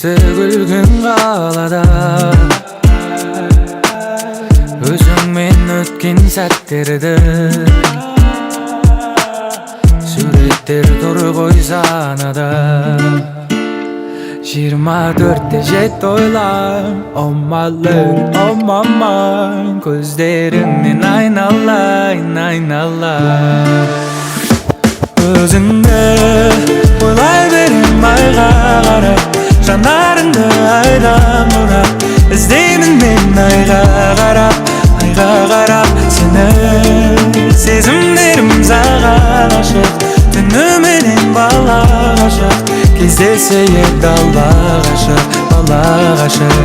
Кездестік үлкен қалада, өзіңмен өткен сәттерді. Суреттер тұр ғой санада. 24-те 7 ойлам, oh my lady, oh my mind. Көздеріңнен айналайын, айналайын. Өзіңді ойлай берем айға қарап, жанарыңды айдан бұрап. Іздеймін мен айға қарап, айға қарап сені. Сезімдерім саған ашық, түніменен бала ғашық. Кездесейік дала ғашық, бала ғашық.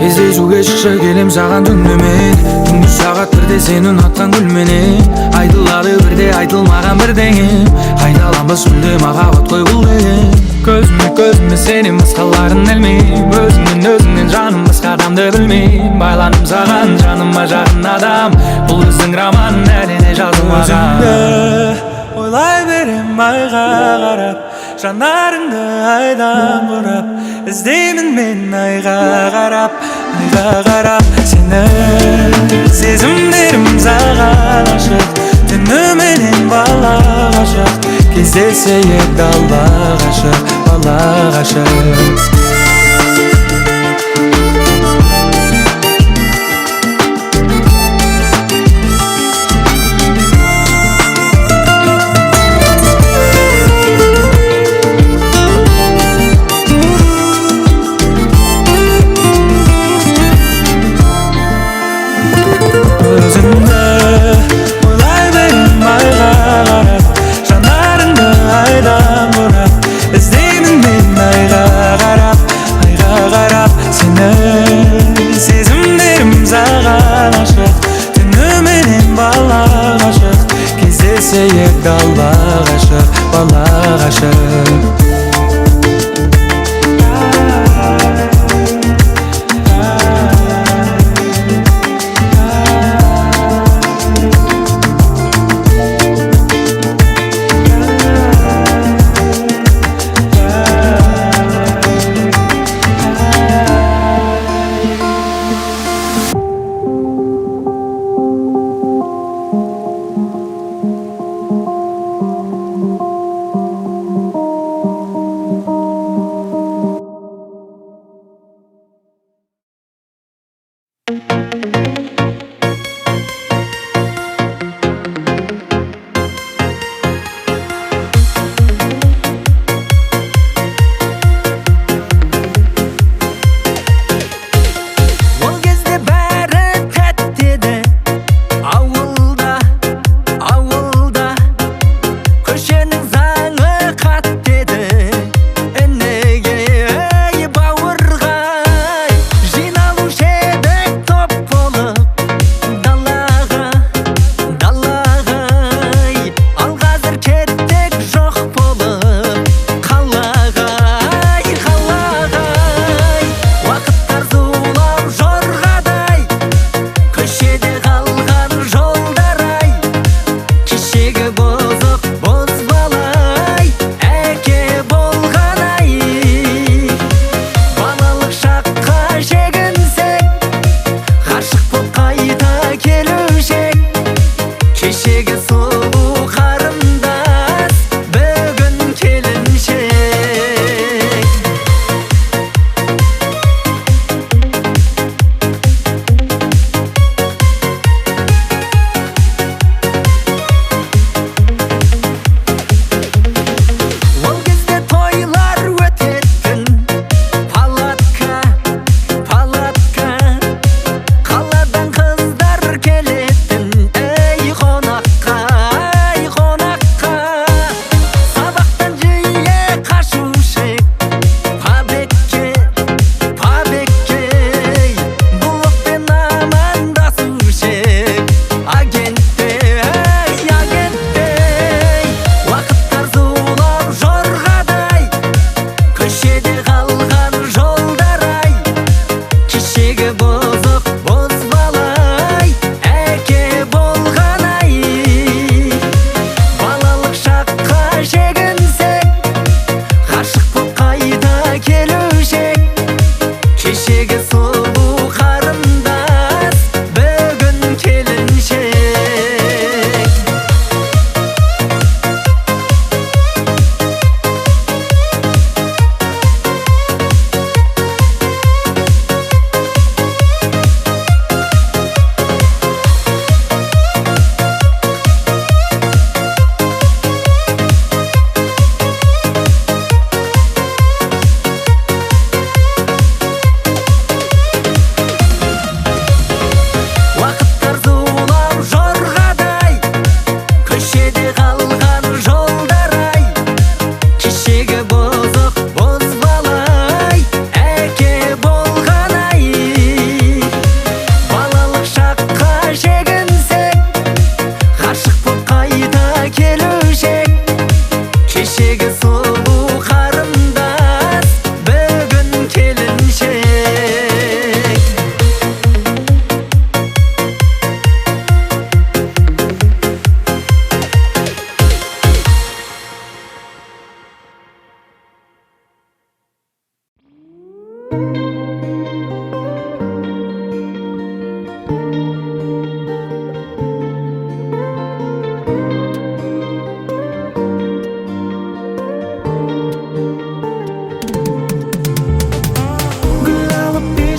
Кездесуге шықшы, келем саған түнімен. Түнгі сағат 1-де сені ұнатқан гүлменен. Айтылады бірде айтылмаған бірдеңе, қайталанбас мүлде махаббат қой бұл деген. Көзіме, көзіме сенем, басқаларын ілмеймін. Өзіңнен, өзіңнен жаным, басқа адамды білмеймін. Байландым саған, жаныма жақын адам. Бұл біздің роман әлі де жазылмаған. Өзіңді ойлай берем айға қарап, жанарыңды айдан бұрап. Іздеймін мен айға қарап, айға қарап сені. Сезімдерім саған ашық, түніменен бала ғашық. Кездесейік дала ғашық, бала ғашық. Өзіңді ойлай берем айға қарап, жанарыңды айдан бұрап. Іздеймін мен айға қарап,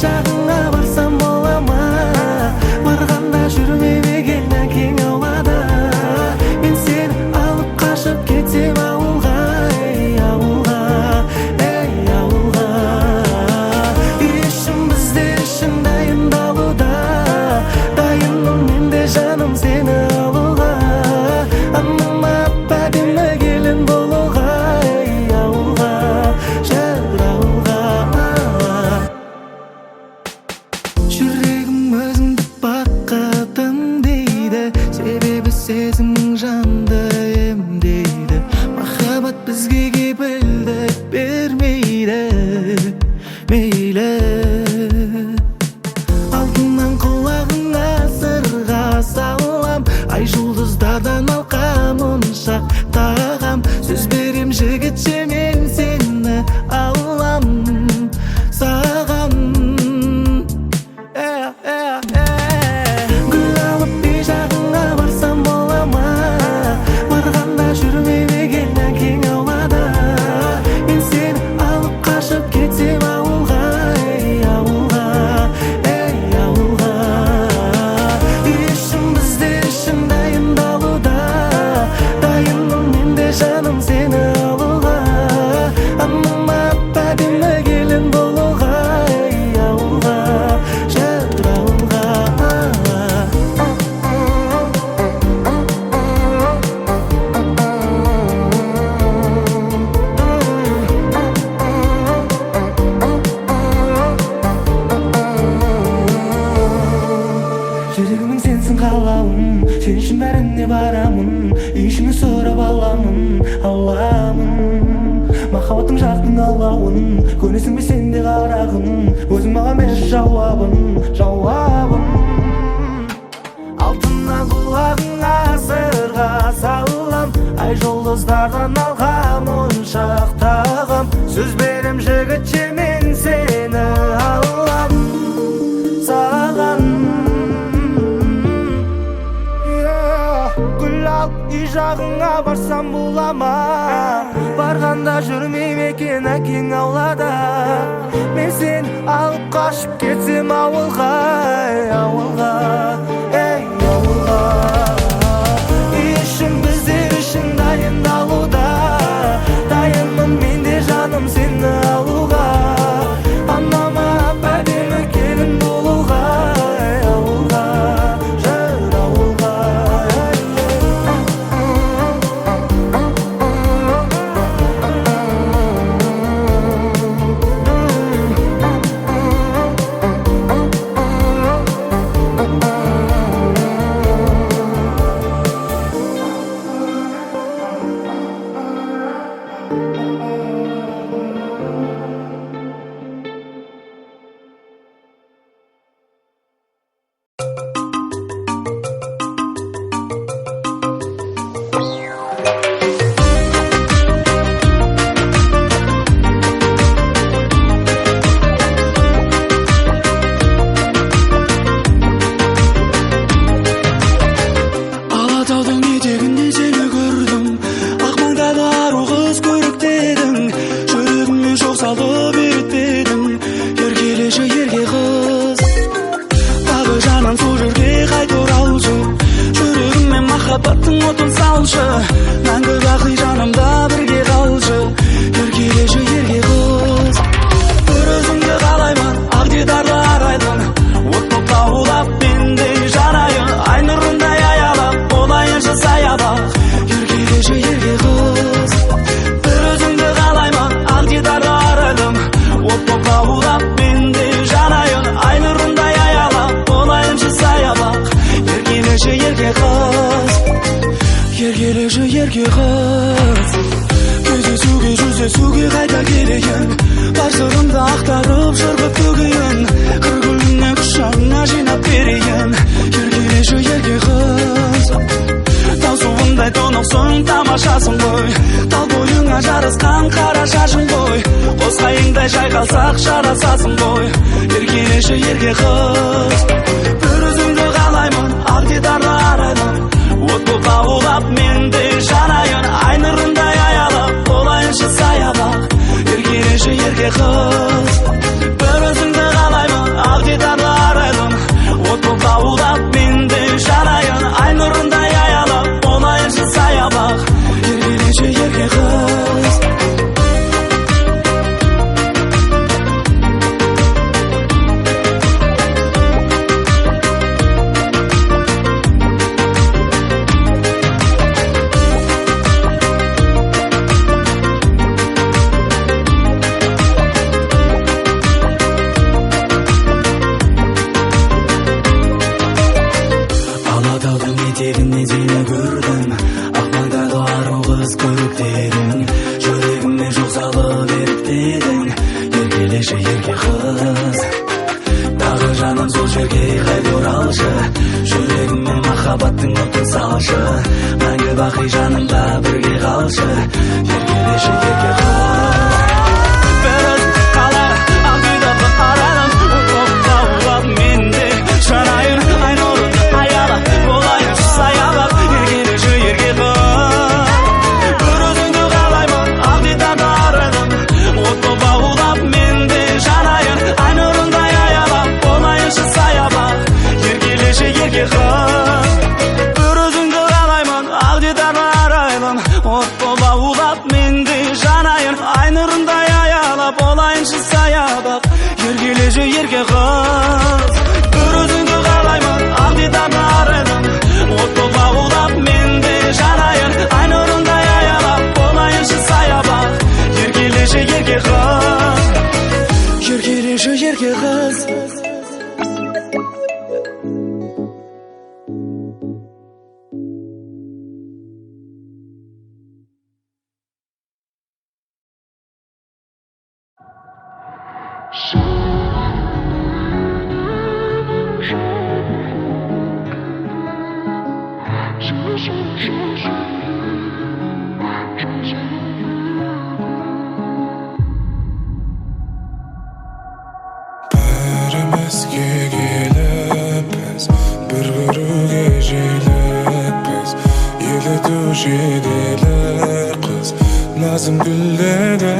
жағыңа барсам бола ма? Барғанда жүрмей ме екен әкең аулада? Мен сені алып қашып кетсем ауылға, ей, ауылға, ей, ауылға. Үй ішім біздер үшін дайындалуда. Дайынмын мен де, жаным, сені алуға. Анама әп-әдемі келін болуға, ей, ауылға, жүр ауылға. Жүрегім өзіңді бақытым дейді, себебі сезімің жанды емдейді. Махаббат бізге кепілдік бермейді, мейлі. Алтыннан құлағыңа сырға салам, ай жұлдыздардан алқа моншақ тағам. Сөз берем, жігітше, мен сені алам саған. Э, э, э. Гүл алып үй жағыңа барсам бола ма? Барғанда жүрмей ме екен әкең аулада? Мен сені алып қашып кетсем ауылға, ей, ауылға, ей, ауылға. Үй ішім біздер үшін дайындалуда. Дайынмын мен де, жаным, сені алуға. Анама әп-әдемі келін болуға, ей, ауылға, жүр ауылға. Жүрегімнің сенсің қалауым, сен үшін бәріне барамын. Үй ішіңнен сұрап аламын, аламын. Махаббаттың жақтың алауын, көнесің бе сен де, қарағым? Өзің маған берші жауабын, жауабын. Алтыннан құлағыңа сырға салам, ай жұлдыздардан алқа моншақ тағам. Сөз берем, жігітше, мен сені алам саған. Гүл алып үй жағыңа барсам бола ма? Барғанда жүрмей ме екен әкең аулада? Мен сені алып қашып кетсем ауылға, ей, ауылға, ей, ауылға. Үй ішім біздер үшін дайындалуда. Дайынмын мен де, жаным, сені алуға. Анама әп-әдемі келін болуға, ей, ауылға, жүр ауылға, ей, ей. Алатаудың етегінде сені көрдім, ақ маңдайлы ару қыз көріктедің. Жүрегіме шоқ салып ерітпедің, еркелеші, ерке қыз. Тағы жаным, сол жерге қайта оралшы, жүрегіме махаббаттың отын салшы. Мәңгі бақи жанымда бірге қалшы, еркелеші, ерке қыз. Бір өзіңді қалаймын, ақ дидарлы арайлым. От боп лаулап мендей жанайын, ай нұрындай аялап болайыншы саябақ. Еркелеші, ерке қыз. Бір өзіңді қалаймын, ақ дидарлы арайлым. От боп лаулап мендей жанайын, ай нұрындай аялап болайыншы саябақ. Еркелеші, ерке қыз. Еркелеші, ерке қыз. Кездесуге, жүздесуге қайта келейін. Бар сырымды ақтарып, жыр қып төгейін. Қыр гүліне құшағыңа жинап берейін. Еркелеші, ерке қыз. Тау суындай тұнықсың, тамашасың ғой. Тал бойыңа жарасқан қара шашың ғой. Қос қайыңдай жайқалсақ, жарасасың ғой. Еркелеші, ерке қыз. Бір өзіңді қалаймын, ақ дидарлы арайлым. От боп лаулап мендей жанайын, ай нұрындай аялап болайыншы саябақ. Еркелеші, ерке қыз. Бір өзіңді қалаймын, Еркелеші ерке қыз, тағы жаным сол жерге қайта оралшы. Жүрегіме махаббаттың отын салшы, мәңгі бақи жанымда бірге қалшы. Еркелеші ерке қыз. Бір өзің қалар ақ дидарлы арайлым, от болып лаулап мен де жанайын. Ай нұрын аялап болайыншы саябақ. Еркелеші ерке қыз. Бір өзіңді қалаймын, ақ дидарлы арайлым, от болып лаулап мен де жанайын. Ай нұрындай аялап болайыншы саябақ. Еркелеші ерке қыз. Бір өзіңді қалаймын, ақ дидарлы арайлым, от болып лаулап мен де жанайын. Ай нұрындай аялап болайыншы саябақ. Еркелеші ерке қыз. Бір өзіңді қалаймын, ақ дидарлы арайлым, от болып лаулап мен де жанайын. Ай нұрындай аялап болайыншы саябақ. Еркелеші ерке қыз. Еркелеші ерке қыз. Бірімізге келіп біз, бір көруге желікпіз. Еліту жеделі қыз, назым гүлдеді.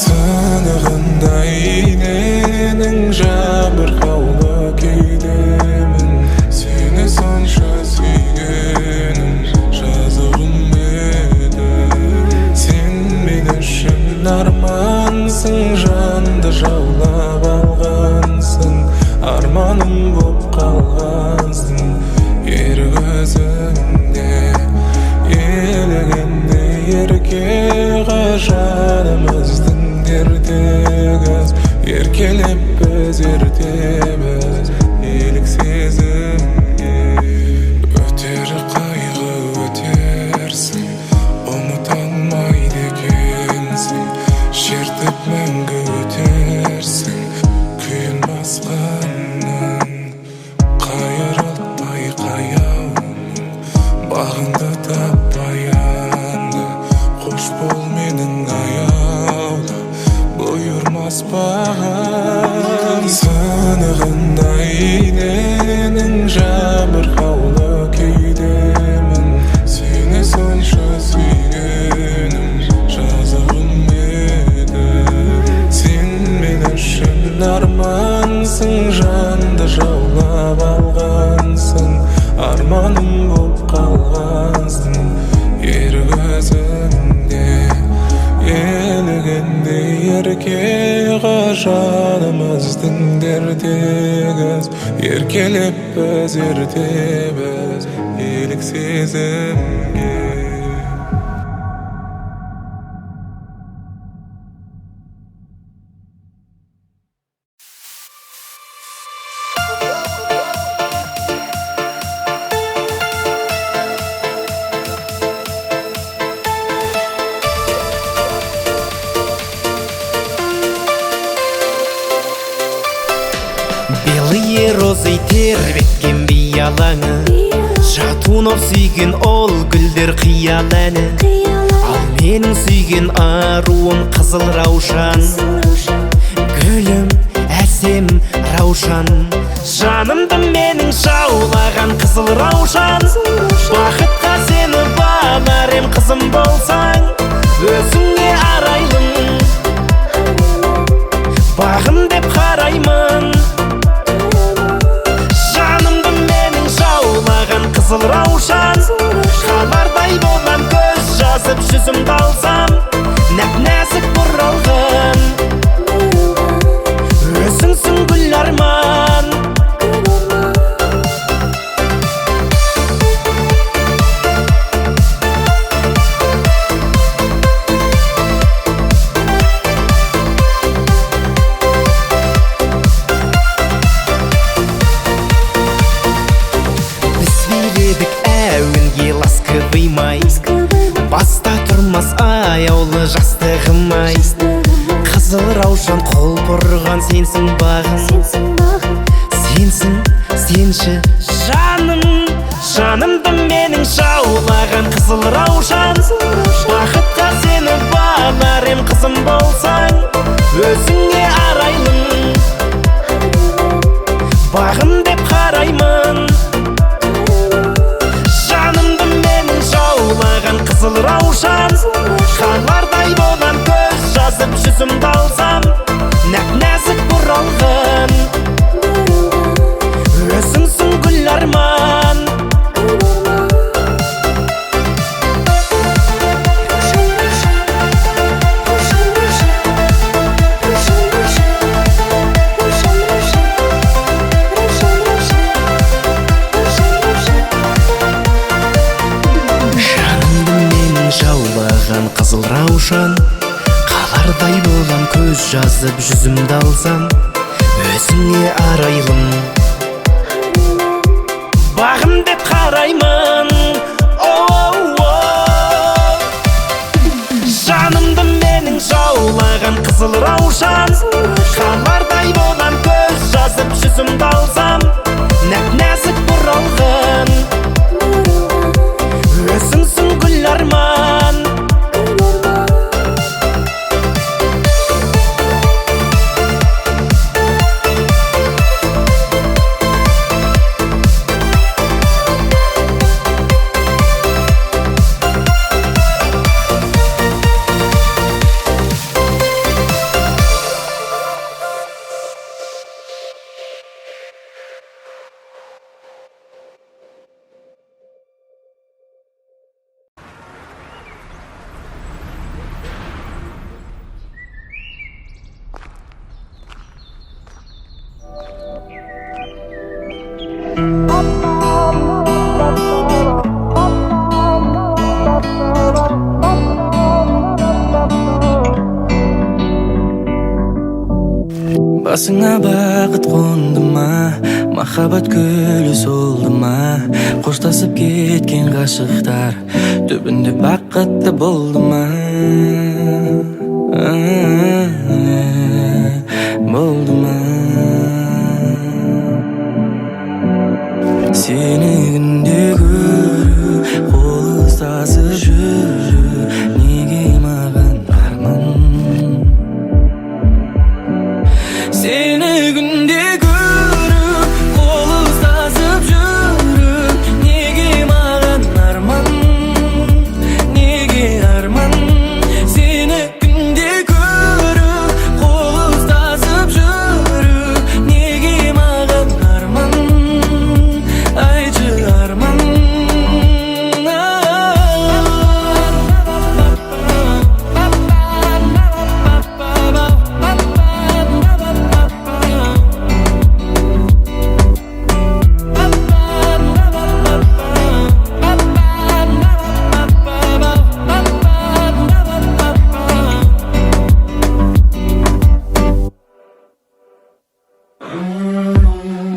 Сынығындай иненің жабырқаулы күйдемін. Сені сонша сүйгенім жазығым еді. Сен мен үшін армансың, жанды жаулап алғансың. Арманым боп қалғансың, ерік өзіңде. Елігенде ерке қыз, жанымыздың дерті. Еркелеп біз ертеміз елік сезімге. Өтер қайғы өтерсің, ұмыта алмайды екенсің. Шертіп мәңгі өтерсің күйін басқанның. Қайырылтпай қаяуның бағыңды таппай янды. Қош бол менің аяулы, бұйырмас бағым. Сынығындай иненің жабырқаулы күйдемін. Сені сонша сүйгенім жазығым еді. Сен мен үшін армансың, жанды жаулап алғансың. Арманым боп қалғансың, ерік өзіңде. Елігенде ерке қыз, жанымыздың дерті. Еркелеп біз ертеміз елік сезімге. Белые розы тербеткен биялаңы, Шатунов сүйген ол гүлдер қиял әні. Ал менің сүйген аруым қызыл раушан. Гүлім, әсем раушан, жанымды менің жаулаған қызыл раушан. Бақытқа сені балар ем қызым болсаң, өзіңе арайлым, бағым деп қараймын. Жанымды менің жаулаған қызыл раушан, қалардай болам көз жазып жүзімді алсам, нәп-нәзік бұралған өзіңсің гүл арман. Біз биледік әуенге ласковый май, баста тұрмас аяулы жастығым ай. Қызыл Құлпырған сенсің бағым, Сенсің бағым. Сенсің, сенші жаным. Жанымды менің жаулаған қызыл раушан. Бақытқа сені балар ем, қызым болсаң. Өзіңе арайлым, бағым деп қараймын. Жанымды менің жаулаған қызыл раушан. Қалардай болам көз жазып жүзімді алсам. Нәп-нәзік бұралған, өзіңсің гүл арман. Жанымды менің жаулаған қызыл раушан. Қалардай болам көз жазып жүзімді алсам. Өзіңе арайлым, бағым деп қараймын. Оу-оу. Жанымды менің жаулаған қызыл раушан. Қалардай болам көз жазып жүзімді алсам. Нәп-нәзік бұралған, өзіңсің гүл арман. Басыңа бақыт қонды ма, махаббат гүлі солды ма? Қоштасып кеткен ғашықтар түбінде бақытты болды ма? Болды ма? Сені күнде көру, қол ұстасып жүру неге маған арман? Сені күнде көру, қол ұстасып жүру неге маған арман? Неге арман? Сені күнде көру, қол ұстасып жүру неге маған арман? Айтшы, арман.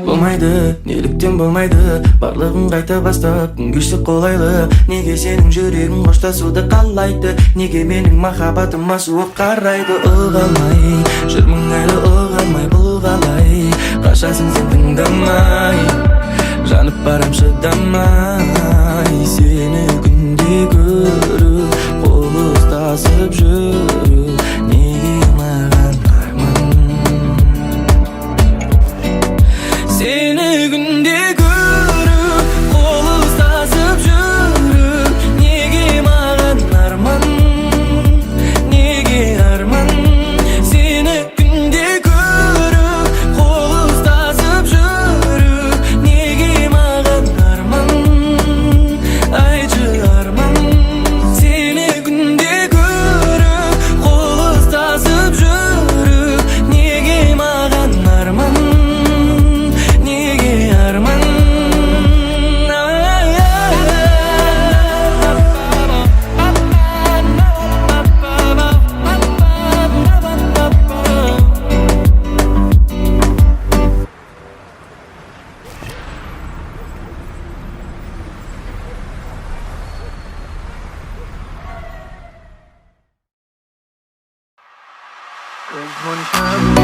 Болмайды, неліктен болмайды? Барлығын қайта бастап, күн кешсек қолайлы. Неге сенің жүрегің қоштасуды қалайды? Неге менің махаббатыма суық қарайды? Ұға алмай жүрмін әлі, ұға алмай, бұл қалай? Қашасың сен тыңдамай, жанып барам шыдамай. Сені күнде көру, қол ұстасып жүру неге маған арман? Сені күнде көру, қол ұстасып жүру неге маған арман? Неге арман? Сені күнде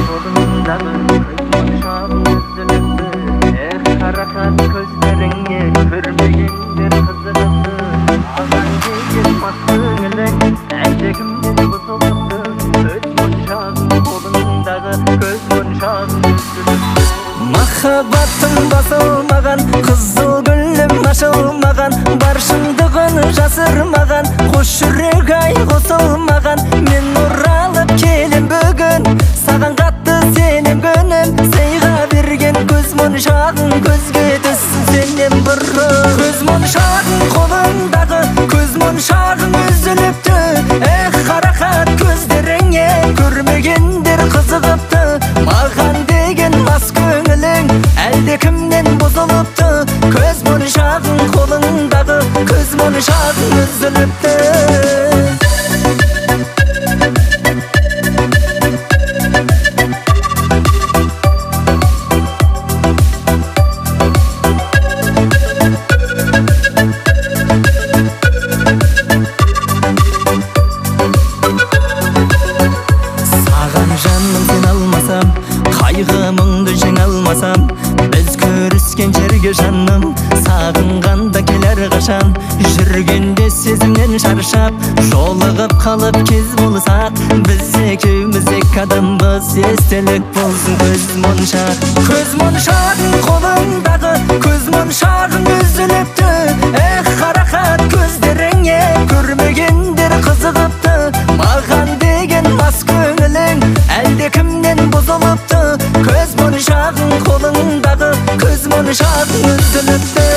Қолыңдағы көз моншағың үзіліпті. Эх, қарақат көздеріңе көрмегендер қызығыпты. Маған деген мас көңілің әлдекімнен бұзылыпты. Көз моншағың қолыңдағы көз моншағың үзіліпті. Махаббатым басылмаған, қызыл гүлім ашылмаған, бар шындығын жасырмаған, қос жүрек ай қосылмаған. Мен оралып келем бүгін, саған қатты сенем күнім. Сыйға берген көз моншағың көзге түссін сенен бұрын. Көз моншағың қолыңдағы көз моншағың үзіліпті. Эх, қарақат көздеріңе көрмегендер қызығыпты. Маған деген мас көңілің әлдекімнен бұзылыпты. Көз моншағың қолыңдағы көз моншағың үзіліпті. Саған жаным сен алмасам, қайғы мұңды жеңе алмасам, біз көріскен жерге жаным сағынғанда келер қашан. Жүргенде сезімнен шаршап, жолығып қалып кез болсақ, біз екеуміз екі адамбыз, естелік болсын көз моншақ. Көз моншағың қолыңдағы көз моншағың үзіліпті. Эх, қарақат көздеріңе көрмегендер қызығыпты. Маған деген мас көңілің әлдекімнен бұзылыпты. Көз моншағың қолыңдағы көз моншағың үзіліпті.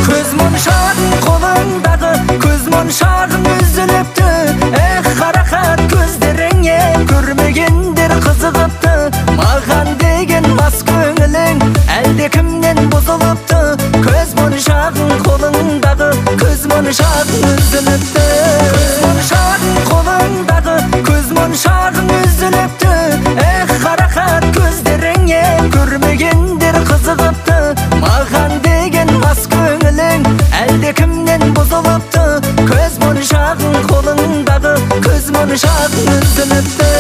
Көз моншағың қолыңдағы көз моншағың үзіліпті. Эх, қарақат көздеріңе көрмегендер қызығыпты. Маған деген мас көңілің әлдекімнен бұзылыпты. Көз моншағың қолыңдағы көз моншағың үзіліпті. Көз моншағың қолыңдағы көз моншағың үзіліпті. Эх, қарақат көздеріңе көрмегендер қызығыпты. Маған деген мас көңілің әлдекімнен бұзылыпты. Көз моншағың қолыңдағы көз моншағың үзіліпті.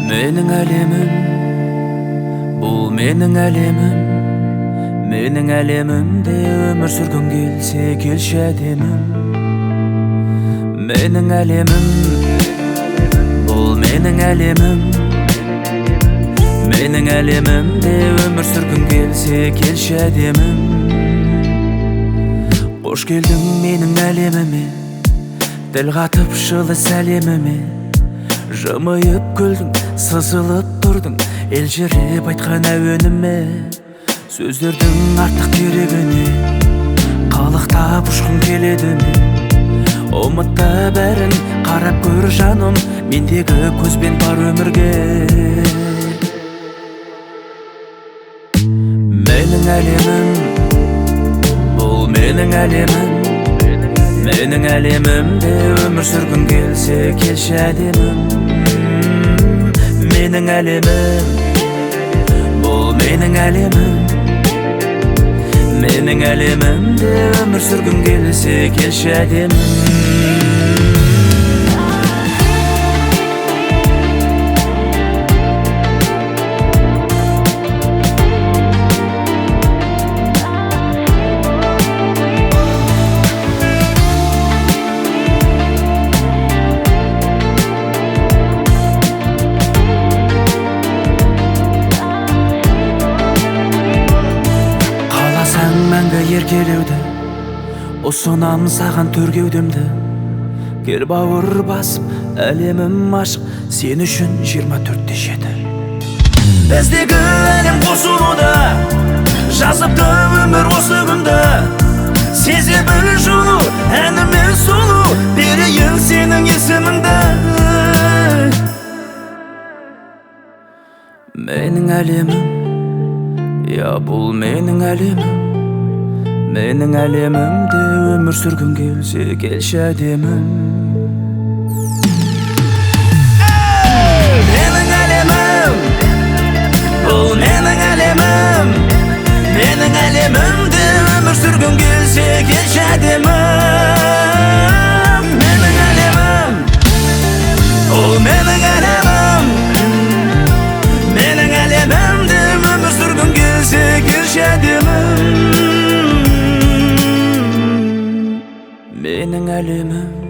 Менің әлемім, бұл менің әлемім. Менің әлемімде өмір сүргің келсе келші әдемім. Менің әлемім, бұл менің әлемім. Менің әлемімде өмір сүргің келсе келші әдемім. Қош келдің менің әлеміме, тіл қатып жылы сәлеміме. Жымиып күлдің, сызылып тұрдың, елжіреп айтқан әуеніме. Сөздердің артық керегіне қалықтап ұшқым келеді ме? Ұмытта бәрін, қарап көр жаным, мендегі көзбен бар өмірге. Менің әлемім, бұл менің әлемім. Менің әлемімде өмір сүргің келсе келші әдемім. Менің әлемім, бұл менің әлемім. Менің әлемімде өмір сүргің келсе келші әдемім. Еркелеуді ұсынам саған төр кеудемді. Кел бауыр басып, әлемім ашық, сен үшін 24/7. Біздегі әлем қосылуда, жазыпты өмір осы күнді. Сезе біл жылу, әніме сұлу, берейін сенің есіміңді. Менің әлемім, я бұл менің әлемім. Менің әлемімде өмір сүргің келсе, келші әдемім. Менің әлемім, бұл менің әлемім. Менің әлемімде өмір сүргің келсе, келші әдемім. Менің әлемім, ол менің әлемім. Менің әлемімде өмір сүргің келсе, келші әдемім. Менің әлемім.